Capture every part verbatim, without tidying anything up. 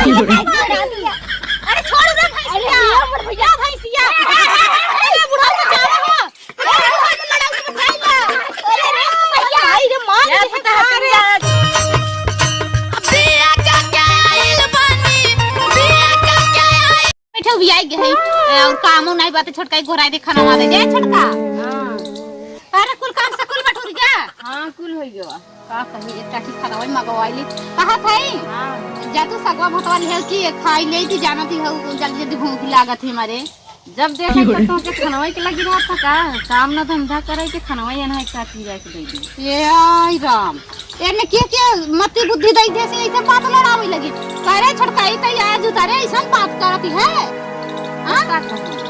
अरे छोड़ रे भैंसिया। अरे भैया, भैंसिया। अरे बुढ़ऊ बचावा हो। अरे बुढ़ऊ के लड़ाऊ के बचाई ला। अरे रे भैया, आई रे मार दे। बिया का क्या आइल बानी, बिया का क्या आइल। बैठे हुए आई गए हैं, और कामो नहीं बात, छोटका ही गोराई दे खाना वाले जाए छोटका। हाँ। अरे कुल काम से कुल बटुर गया। हाँ, कुल हो गया। का कही, एक टाटी खरवई मगवाइली। कहा थई? हाँ। जा तू सगवा भतवा लिहल की खाई ले, तू जानत ही हऊ, जल्दी जल्दी भूख लागत है मारे। जब देखा तो तोके खनवई के लगी रहत था का? काम ना धंधा करे के खनवई एनहा एक टाटी रख दे दी। ए आई राम, एने के के मति बुद्धि दई दे से ऐसे बात लड़ावे लगी। करे छोटका, ई तई आज उतारे ऐसन बात करती है। हाँ? का कही?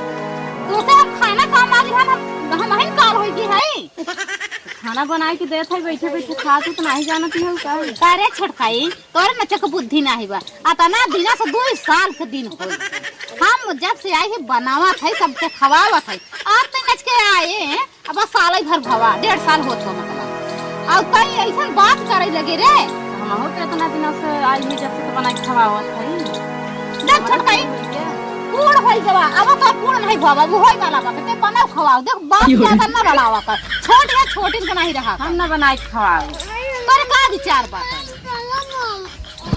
तो से हम खाना काम आ गया, हम, हम हइन काल होई की है। खाना बनाई के देत है, बैठे बैठे खात तो नहीं जानती हो का? करे छोटका, ई तोरे मचे के बुद्धि नाही बा। अतना दिना से दो साल के दिन होई। हम जब से आई है बनावत है, सबके खवावत है। आज तो नच के आए हैं, अब साल ही भर भवा, डेढ़ साल होत हो मतलब। और तई ऐसन बात करे लगे रे। हमहू के इतना दिना से आई है, जब से तो बनाई खवावत है। देख छोटका, बूढ़ होई गवा, अब तो बूढ़ नहीं भवा, वो होई वाला बा, ते बनाओ खवाओ। देख बात ज्यादा ना लड़ावा कर, छोट है, छोटिन के नहीं रहा। हम ना बनाई खवाओ। तोरे का विचार बा?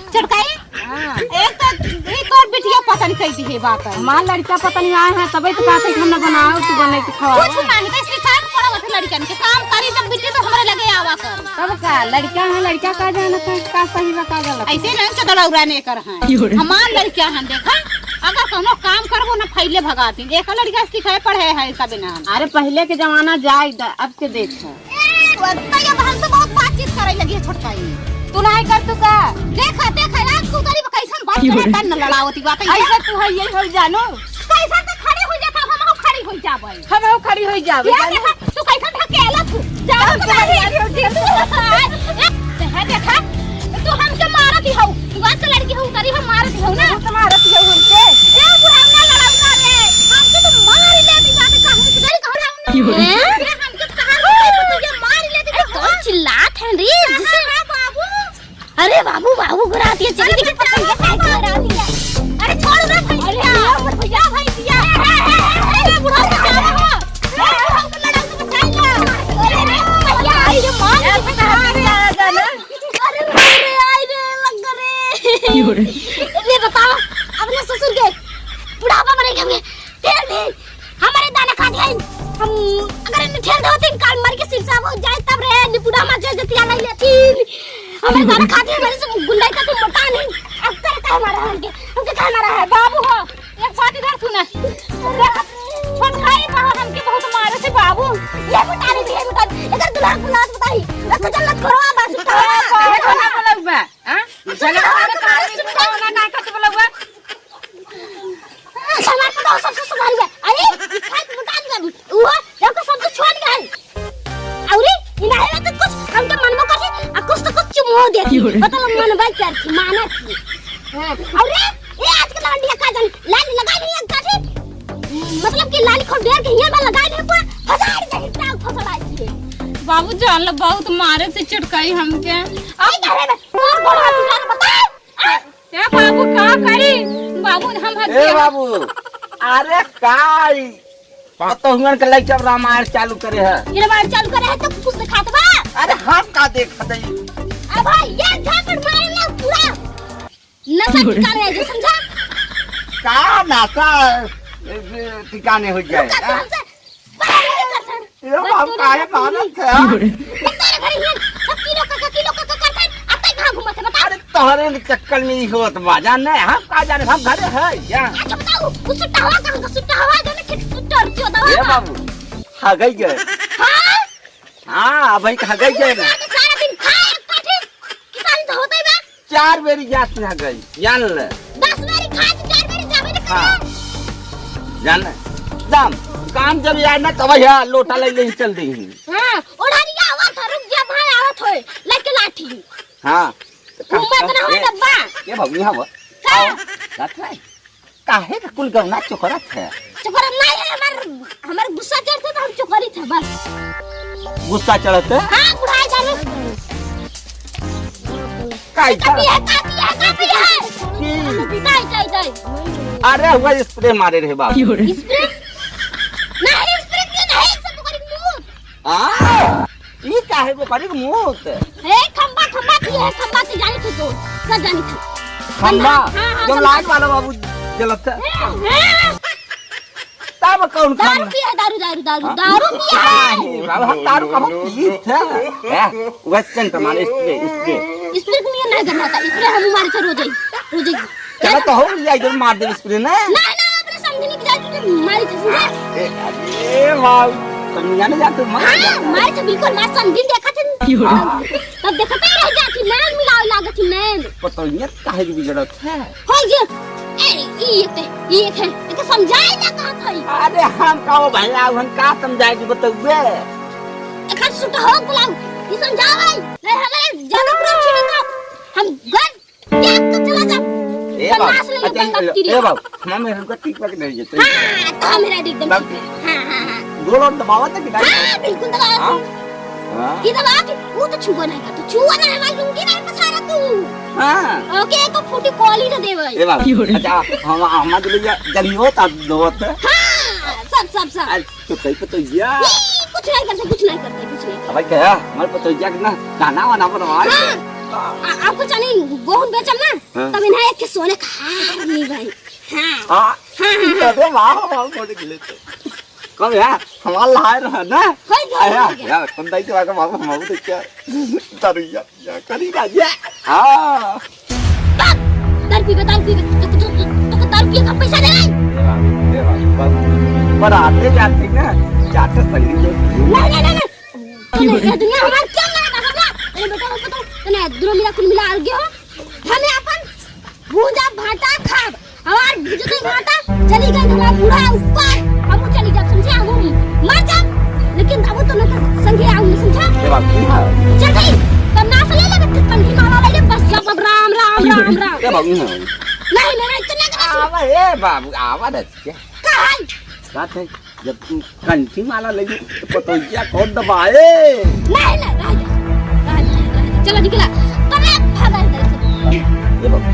छोटकाई? हाँ। एक तो ई तोर बिटिया पता नहीं कह दी है बात है। हमार लड़का पता नहीं आए हैं, तबे तो कहते कि हम ना बनाओ, तू बने के खवाओ। कुछ नहीं, तो सिखाए के पड़ा वैसे लड़कन के काम करी, जब बिटिया तो हमारे लगे आवा कर। तब का, लड़का है, लड़का का जाना था, का सही बा, का गलत। ऐसे नहीं चदड़ा उड़ाने कर हैं। हमार लड़का हैं, देखा, अगर कोनो काम करबो ना, फैले भगाती। एक लड़का सिखाए पढ़े है, तबे ना। अरे पहले के जमाना जाए, अब के देखो। ए, तैया बहन से बहुत बातचीत करे लगी है छोटका ई। तू नाहीं कर तू का? देखा, देखा, आज तू तारी कैसन बात करे, तन लड़ावती बात है। ऐसा तू है, यही हो जानू। कैसन तो खड़ी हो जाता, हम हो खड़ी हो जाबे। हम हो खड़ी हो जाबे, ये जानू। देखा, तू कैसन ढकेला तू। जाओ हम तो तुम्हारी नहीं। आगे उठी। ए, देखा, देखा, तू हमके मारत ही हो। तू आज के लड़की हो, उतरी हम मारत ही हो ना। तू तो मारत ही हो हमके। ए, बुढ़ावना लड़ावना रे। हमके तो मार ही लेती बात, कहूँ किधर कहूँ ना। हैं? ये हमके कहाँ से पता, ये मार ही लेती। अरे, तो कौन चिल्लात है रे? कहाँ जिसे है बाबू? अरे बाबू, बाबू गुराती है, चली अरे देखी, पता नहीं क्या गुराती है। अरे छोड़ रे भैया, अरे भैया, भैया। अरे बुढ़ा बचा रहा। अरे बुढ़ा को लड़ाई से बचाई ला। अरे रे भैया, अरे ये मार ये तो कहाँ से आ गया ना? अरे रे, आई रे, लग रे। ये बताओ, अपने ससुर के बुढ़ापा मरे गए होंगे, फिर भी हमारे दाना खा गए। हम अगर इन्हें ठेल दो, तीन काल मर के सिरसा हो जाए, तब रे निपुड़ा मर जाए, जतिया नहीं लेती। हमारे दाना खा गए, हमारे से गुंडाई का तुम मोटा नहीं। अब तेरे का हमारा है, हमके, हमके का हमारा है, बाबू हो। एक बात इधर सुना। छोटकाई कहा हमके बहुत मारे से बाबू। ये मोटा नहीं, ये मोटा नहीं। इधर दुल्हा बुलात बताई। रख जल्लत करो, बस। अरे, कौन है बोलौबा? हाँ? चलो, चलो, हमारे तुम्हारे पास सुनता है। कौन है, का करते बोलौबा? हमार पतोह सबसे सुधारी बा। अरे, ई खाए के मोटा नहीं बाबू। उहो, जब का सबसे छोड़ गए। अउरी, ई नाहीं रहते कुछ, हम तो मनबो करते, आ कुछ तो कुछ चुमो देती। की हो रे? मतलब मनबा करती, माना थी। हाँ, अउरी, ए आज के लालिया का जान, लाली लगाई नहीं अंका थी। मतलब कि लाली खोल देर के हियां में लगाई नहीं पूरा, फसाड़ दे, टांग फसड़ा दिए। बाबू जान लो, बहुत मारे से चुटकाई हमके। अब अरे, अरे, तोर गोड़ हाथ उठा के बता। ए बाबू, का करी? बाबू, हम हद ए गए। बाबू, अरे का ई? पतोहुअन के लइका रामायण चालू करे है। ये रामायण चालू करे है तो कुछ दिखात बा? अरे हम का देखत हई? अब भाई, ये झापड़ मारे ना पूरा नशा ठिकाने है, जो समझा? का नशा, ए, ठिकाने हो जाए, रुका, हाँ? तुमसे बाहर नहीं कर सकते। ए, बस हम तू काहे नहीं कर सकती। मानत है? बस तेरे घर ही है। सब किलो का, का किलो का, का करते हैं। अब तक कहाँ घूमत है, बता। अरे, तोहरे के चक्कर में ही होत बा, जाने, हम का जाने, हम घरे है, या? अच्छा, बताओ, वो सुट्टा हवा कहाँ का? सुट्टा हवा जो ना, खेत सुट्टा और चौदह ए का। बाबू, हगई गए। हाँ? हाँ, अब ही हगई गए ना। सारा दिन खाए, काटे, किसान तो होते ही बा। चार बेरी जात में हगई, जान ले। दस बेरी खाए तो चार बेरी जाबे न करे। हाँ। जान ले। दम, काम जब यार ना तब यहाँ लोटा ले ले चल दी। हाँ, ओढ़निया आवत है, रुक जा भाई, आवत होए, लेके लाठी। हाँ। तो काम घूमत कर, ना होए ए, डब्बा। ए बाबू, यहाँ वो। का? आओ, जात है। काहे का कुल गौना चोकरत है? चोकरत नहीं है, हमार, हमार गुस्सा चढ़ते तो हम चोकरी थे बस। गुस्सा चढ़ते? हाँ, बुढ़ाई जाने। काई कापी है, कापी है, कापी है। की? अरे, हुआ spray मारे रहे बाबू। Spray? नहीं, spray के नहीं, सब तो करी मूत। आ? ई काहे को करी मूत? हे, खंबा, खंबा की है, खंबा से जानी थी तो, सब जानी थी। खंबा? हाँ, हाँ, जो खंबा। Light वाला बाबू जलत है। हाँ, हाँ। तब कौन दारू खाना? पिया है, दारू, दारू, दारू, हाँ? दारू पिया है। नहीं, बाबू, हम दारू कहाँ पीत है? हैं? वह सेंट मारे, spray, spray। Spray को नहीं, नहीं करना था, spray हम मारे थे रोजे, रोजे। चलो तो हो गया, इधर मार दे spray ना। ना, ना, अपने समझने की जाए, तुझे मारी थे, समझे? ए, अरे बाबू, समझा नहीं जाते, मार हाँ, जाते। मारी थे, बिल्कुल, मार समझी देखा थे। क्यों? हाँ। तब देखते ही रह जाती, नैन मिलावे लागत थी, नैन। पता नहीं काहे की बिगड़त है। हो ये, ए, ई एक है, ई एक है, एके समझाए ना कहा था ई। अरे हम का हो भैया, हम का समझाए कि बतउबे? एखन सुट हो बुलाऊ, ई समझावे, नहीं हमारे जरूर पूरा छुटे तो हम घर त्याग के चला जाब। ए बाबू, सन्यास ले लो, अच्छा, गंगा ए, तीरे। ए बाबू, हम मेरे को ठीक लग नहीं जेते। हाँ, तो हम मेरा एकदम बाबू, ठीक है। हाँ, हाँ, हाँ। गोड़ और दबावा था कि नहीं? हाँ, बिल्कुल दबावा हाँ? था। हाँ। ई दबावा कि वो तो छुआ नहीं करता, छुआ ना हमारी लुंगी नहीं पसारा तू। हाँ। ओके, एको फूटी कॉली ना देवे। ए बाबू, क्यों रे? अच्छा, हम, हम तो ले जा, जल्दी होता, दोस्त। हाँ, सब, सब, सब। अरे, तो कहीं पे तो जा। ई, कुछ नहीं करते, कुछ नहीं करते, कुछ नहीं। अबे क्या, हमारे पतोहिया के ना, गाना वाना बनवा। हाँ। आ, आपको जानी, गोहूं बेचम ना, हाँ। तब इन्हें एक सोने का हार नहीं भाई। हाँ। हाँ। हाँ, हाँ, हाँ। अरे वाह, वाह, बोले के लिए तो। कब यार, हमारा हार रहा ना? हो गया, आया, हो गया। यार, कौन दाई के बारे में बाबू, हम बाबू तो क्या? दारू या, या, करी ना, या। हाँ। दारू पीबे, दारू पीबे। तो, तो, तो, तो, तो दारू पिए का पैसा दे रहा है? दे रहा, दे रहा, बस। पर आते जाते ना, जाते सही से। नहीं, नहीं, नहीं, नहीं। ये दुनिया हमार क्या लगा था, समझा? अरे बेटा, हो तो, तने दुनो मिला, कुल मिला आ गए हो। हमें अपन भूजा भाटा खाब। हमार भूजा भाटा चली गई, हमार बूढ़ा ऊपर। अब वो चली जाब, समझे? अब वो मर जाब, लेकिन अब वो तो लोग संगे आऊंगी, समझा? ये बात की है। चल भाई, तब नास ले ले, तब कंठी माला ले ले, बस जब अब राम, राम, राम, राम। ये बाबू, हाँ। नहीं, नहीं, नहीं, इतना नहीं। आवा, ए बाबू, आवा दे। का है? बात है। जब तू कंठी माला लेगी, तो पतोहिया कौन दबाए? नहीं, नहीं, रह जा, रह जा, रह जा। चलो निकला, तबे भागा इधर से। ये बाबू,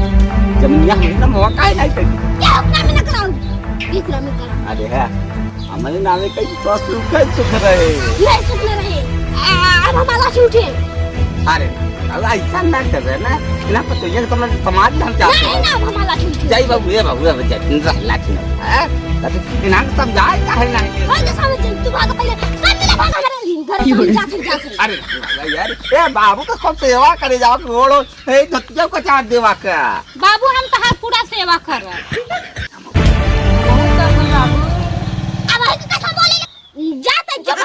जब यहाँ है ना, मौका है नहीं कहीं। क्या अपना में ना कराओ, इतना में करा। अरे है, हमारे नामे कहीं तो सुख है, सुख रहे। नहीं सुख न रहे। आ, अब हमारा छूटे। अरे, अब ऐसा ना कर रहे ना, ना पतोहिया तो मैं समाज में हम जाते नहीं, हैं। ना, अब हमारा छूटे। जय बाबू, ये बाबू, ये बच्चा, तुम रहला कि ना, हैं? इन्हान समझाए काहे नहीं? हाँ, जैसा मैं जंतु भागा पहले, सब मिला भागा मेरे घर से, हम जाते, जाते। अरे, यार, ए, बाबू का खूब सेवा करे जाओ, कि ओढ़ो, ए, धोतिया को चाट देवा का। बाबू, हम तहार पूरा सेवा करब। बहुत कसम बाबू। अब है कि कसम बोले? जाते जब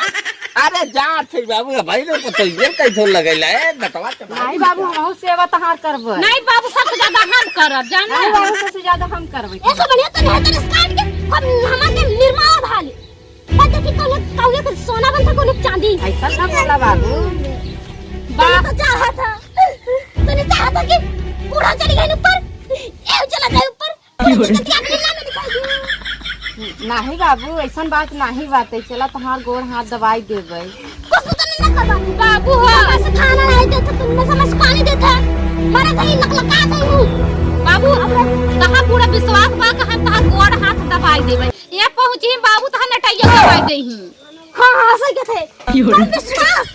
अरे, जाते बाबू, भाई लोग को तो ये कैसे लगेला, ए, बतवा, बतवा। नहीं बाबू, हम बहुत सेवा तहार करबे। नहीं बाबू, सबसे ज्यादा हम करब, जाना? नहीं बाबू, सबसे ज्यादा हम करबे। ऐसे बढ़िया तो नहीं, तो स्कार्ट के हम, हमारे निर्माण भाले। पर देखी, कौनो, कौनो के सोना बनता, कौनो चांदी। ऐसा ना बोला बाबू। बा- तूने तो चाहा था, तूने चाहा था कि बूढ़ा चली गई ऊपर, ये चला जाए ऊपर। क्यों रे? तो क्या अपने नाम लिखाई? नहीं बाबू, ऐसन बात नहीं बात है। चला, तुम्हार गोड़ हाथ दबाई देबे। कुछ तो तूने ना कर बाबू। बाबू हो। बस खाना नहीं देता, तुमने समझ पानी देता। मारा था ये लकलका था वो। बाबू, अब कहाँ पूरा विश्वास बा कि हम तहार गोड़ हाथ दबाई देबे। ये पहुँची बाबू, तहार नटैया दबाई देही। हाँ, हाँ, सही कहत है। क्यों? पर विश्वास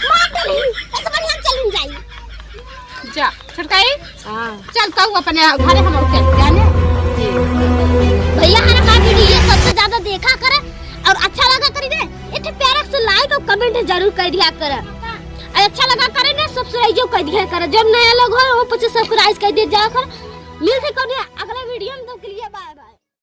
मार डाली, ऐसे बढ़िया चल जाई। जा, छोटकाई, हाँ। चल तू अपने घरे, हम लोग चल जाने। भैया, हमारा का video सबसे ज्यादा देखा करे और अच्छा लगा करी दे, एक ठे प्यारा से like और comment जरूर कर दिया करे। और अच्छा लगा करे ना, subscribe कर दिया करे। जो नया लोग हो, वो